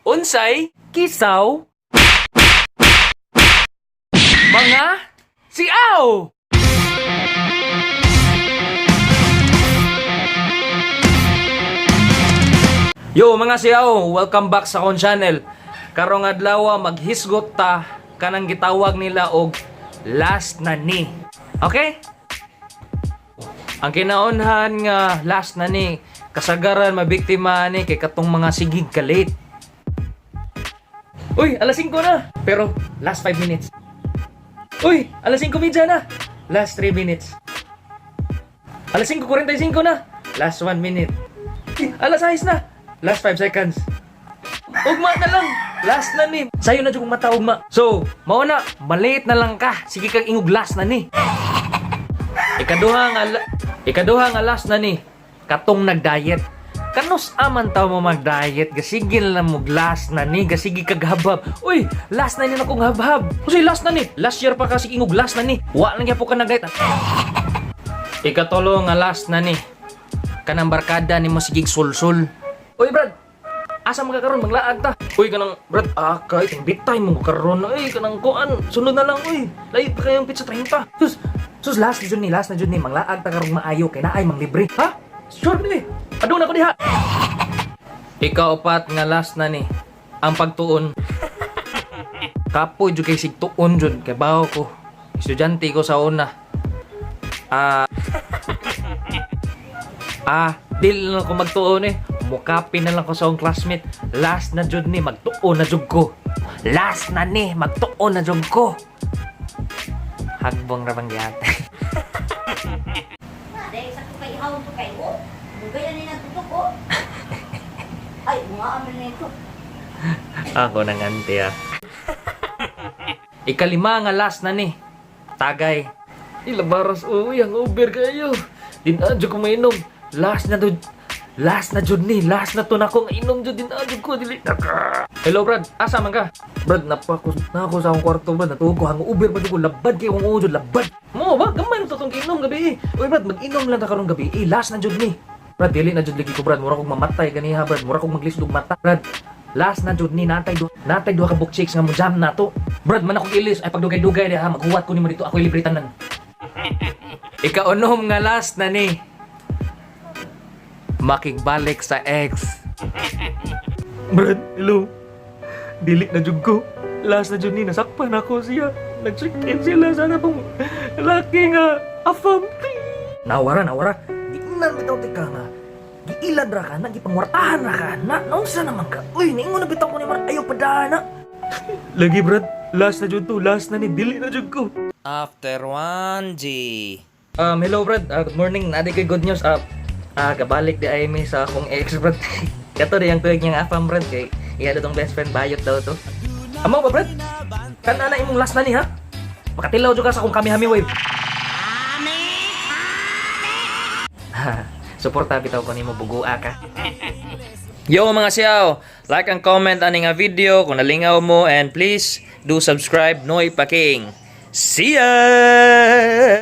Unsay kisaw mga siaw? Yo mga siaw, welcome back sa akong channel. Karong adlaw maghisgot ta kanang gitawag nila og last na ni. Okay? Ang kinaunhan nga last na ni, kasagaran mabiktima ni kay katong mga sigig ka late. Uy, alas 5 na. Pero last 5 minutes. Uy, alas 5:30 na. Last 3 minutes. Alas 5:45 na. Last 1 minute. Eh, alas 6 na. Last 5 seconds. Ugma na lang. Last na ni. Sayo na jud kong mata ugma. So, mao na, malate na lang ka. Sige kag ingog last na ni. Ikaduha nga last na ni katong nag-diet. Kanus aman taw mo mag-diet, gasige na lang mo last na ni, gasige kag habhab. Uy, last na ni na kong habhab. Uy, last na ni. Last year pa kasi ingog last na ni. Wa lang gyapon ka nag-diet. Ikatulo nga last na ni. Kanang barkada ni mo sigig sulsul. Uy, Brad. Asa man ka karon, manglaag ta? Uy, kanang Brad, ah, kay ting bitay mo karon. Uy, kanang kuan, sunod na lang uy. Layo pa kayong pizza 30. Sus, sus, last na jud ni, last na jud ni, manglaag ta karong maayo kay naay mang libre. Ha? Sure ni. Aduna ko diha. Ikaupat nga last na ni, ang pagtuon. Kapoy jud kay sigtuon jud kay bawo ko. Estudyante ko sa una. Ah, dili lang ko magtuon eh. Mukapi na lang ko sa akong classmate. Last na jud ni, magtuon na jud ko. Last na ni, magtuon na jud ko. Hagbong ra bang gihate. Dahil sa kay ihawon to kay oh. Mugay ani nagtutok oh. Ay, mga amin na ito. Ako nang ante ah. Ikalima nga last na ni. Tagay. Ilabaras uy, ang Uber kayo. Din jud ko mainom. Last na jud. Last na jud ni. Last na to na ko nga inom jud din jud ko dili. Hello Brad, asa man ka? Brad, napako na ako sa akong kwarto Brad. Natuog ko hang Uber ba jud ko, labad kay akong ujo, labad. Mo ba? Gamay na to tong inom gabi eh. Uy Brad, mag-inom lang ta karong gabi eh. Last na jud ni. Brad, dili na jud lagi ko Brad. Mura kog mamatay ganiha Brad. Mura kog maglisod og mata Brad. Last na jud ni, natay duha ka book checks nga mo jam na to. Brad, man akong ilis ay pagdugay-dugay diha maghuwat ko nimo dito, ako libre tanan. Ikaunom nga last na ni. Makigbalik sa ex. Brad, hello. Dili na jud ko. Last na jud ni, nasakpan ako siya. Nag-check-in sila sa pong laki nga afam. Nawara, nawara. Giinan bitaw tika nga. Giilad ra ka na, gipangwartahan ra ka na. Naunsa naman ka? Uy, niingon na bitaw ko ni Mar, ayaw pa na. Lagi Brad, last na jud to, last na ni, dili na jud ko. After 1G. Hello Brad, good morning. Naa koy good news. Gabalik di ay mi sa akong ex Brad. Kato di ang tuig niyang afam Brad kay iya daw tong best friend, bayot daw to. Amo ba Brad? Kana na imong last na ni ha? Makatilaw jud ka sa akong kamihami wave. Ha, suporta bitaw ko nimo, bugua ka. Yo mga siyaw, like and comment ani nga video kung nalingaw mo and please do subscribe, Noy Paking. See ya!